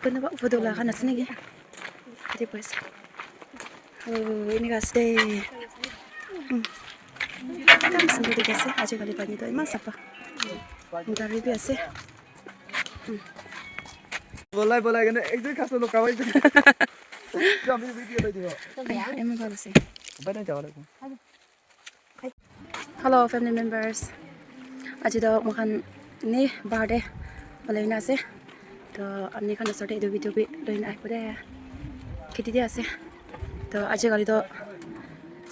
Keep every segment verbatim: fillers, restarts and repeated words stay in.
Kono ba photo la khan ase naki? Yate bohi ase. Oh, enika ase de. Hmm. Ekdum sundur dikhi ase. Ajikali pani toh eman sapha. Gari bi ase. Hmm. Bolai, bolai kena ekjon khas lok kawai. Kami video lagi tengok. Ai, eman bhal ase. Bye, bye, jabo lagi. Hello family members. Aji toh moikhan ni bahar te olai na ase. Toh apni khan osor te etu video bi loi na ahibo de. Kheti te ase. Toh aji kali toh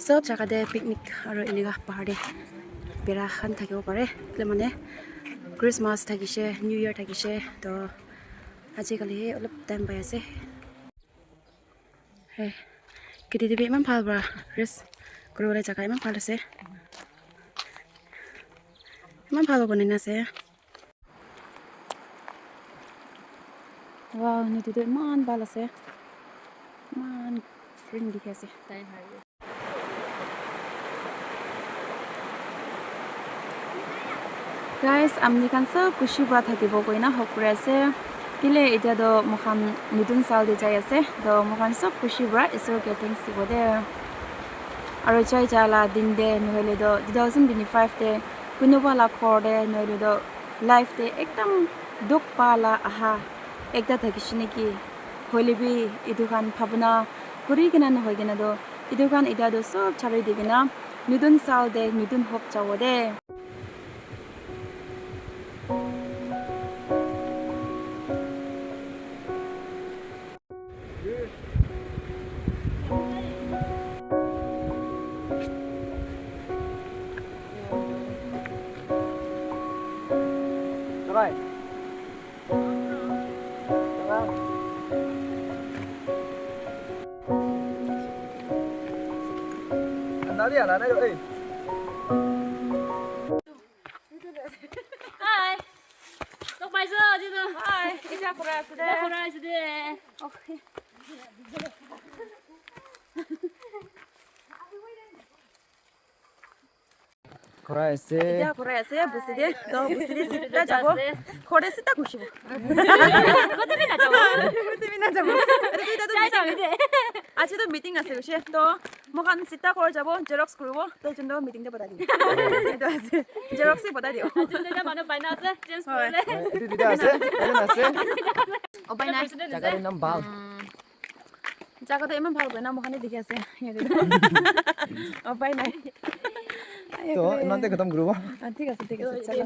sob jaga te picnic aro enika bahar te bera khan thakibo pare. Kile mane Christmas thakishe, New Year thakishe. Toh aji kali he olop time pai ase. Hey, kheti te bi eman bhal para rest kuribole jaga eman bhal ase. Eman bhal banai na ase. Wow, nodu tu eman bhal ase. Eman green dikhi ase. Guys, apni khan sob khushi para thakibo koina hope kuri ase. Kile etia toh moikhan nutun saal te jai ase. Toh moikhan sob khushi para Isor ke thanks dibo de. Aro jai ja la din te, nohoile toh two thousand twenty-five te, kunuba la ghor te, nohoile toh life te ekdam dukh pa la aha ekta thakishe naki? Hoile bi etu khan bhabna kuri kena nohoi kena toh, etu khan etia toh sob chari di kena, nutun saal te nutun hope jabo de. Hi. Tok paisa, aji to. Hi. Ija kura ase de. Ija kura ase de. Okay. Kura ase. Ija kura ase, busi de. To busi de sita jabo. Khore sita khushi bo. Kote bhi na jabo. Kote bhi na jabo. Are to ita to meeting. Aji to meeting ase hoise. To moikhan sita ghor jabo, xerox kuribo, to jun to meeting te batai dibo. Etu ase. Xerox se batai dibo. Jun to manu pai na ase, change kuri le. Etu duita ase, etu na ase. Oh, pai nai. Jaga tu nam bhal. Jaga tu eman bhal koi na, moikhan dekhi ase. Yate tu. Oh, pai nai. To, iman te khatam kuribo. Ah, thik ase, thik ase. Chalo.